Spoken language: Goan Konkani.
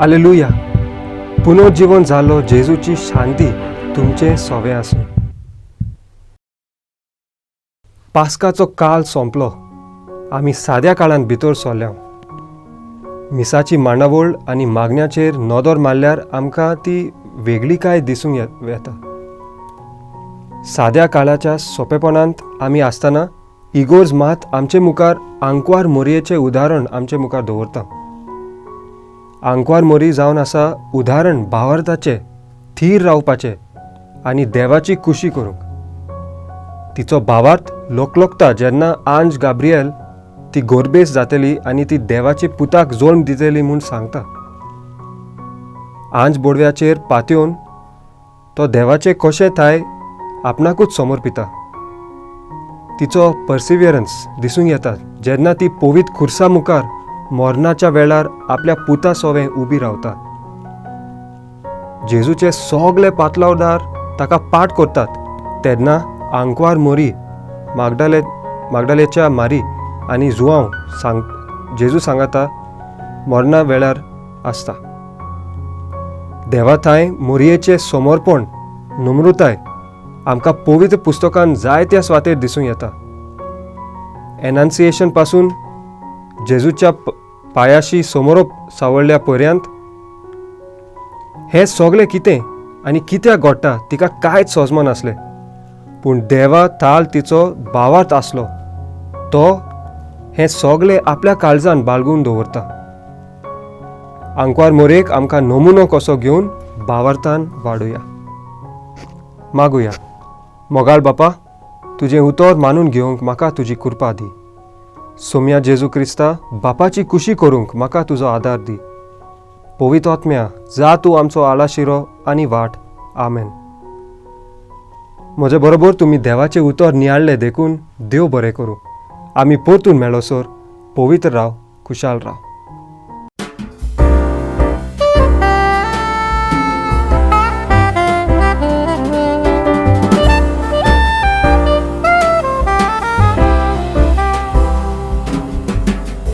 आलेलुया. पुनर्जीवन जालो जेजूची शांती तुमचें सोवें आसूं. पास्काचो काळ सोंपलो, आमी साद्या काळांत भितर सरल्या. मिसाची मांडावळ आनी मागण्याचेर नदर मारल्यार आमकां ती वेगळी काय दिसूंक येता. साद्या काळाच्या सोंपेपणांत आमी आसतना इगोर्ज मात आमचे मुखार आंकवार मोरयेचें उदाहरण आमचे मुखार दवरता. आंकवार मोरी जावन आसा उदाहरण भावार्थाचें, थीर रावपाचें आनी देवाची खुशी करूंक. तिचो भावार्थ लोकलोकता जेन्ना आंज गाब्रियल ती गोरबेस जातली आनी ती देवाचे पुताक जल्म दितली म्हूण सांगता. आंज बोडव्याचेर पातयेवन तो देवाचे कशें थाय आपणाकूच समर्पिता. तिचो पर्सिवियरन्स दिसूंक येता जेन्ना ती पवित्र खुर्सा मुखार मरणाच्या वेळार आपल्या पुता सोवें उबी रावता. जेजूचे सगळे पातलावदार ताका पाठ करतात तेन्ना आंकवार मोरी मागडालेच्या मारी आनी जुआंव सांग जेजू सांगाता मरणा वेळार आसता. देवा थांय मोरयेचें समर्पण, नम्रताय आमकां पवित्र पुस्तकान जायत्या सुवातेर दिसूंक येता. एनान्सिएशन पासून जेजूच्या पायाशी समोरप सावळ्ळ्या पर्यंत हें सगळें कितें आनी कित्याक घडटा तिका कांयच सोजमनासलें, पूण देवा ताल तिचो भावार्थ आसलो. तो हें सगळें आपल्या काळजान बाळगून दवरता. आंकवार मोरयेक आमकां नमुनो कसो घेवन भावार्थान वाडुया. मागुया. मोगाळ बापा, तुजें उतर मानून घेवंक म्हाका तुजी कृपा दी. सोम्या जेजू क्रिस्ता, बापाची खुशी करूंक म्हाका तुजो आदार दी. पवित्र आत्म्या, जा तूं आमचो आलाशिरो आनी वाट. आमेन. म्हजे बरोबर तुमी देवाचें उतर नियाळ्ळें देखून देव बरें करूं. आमी परतून मेळोसर पवित्र राव, खुशाल राव.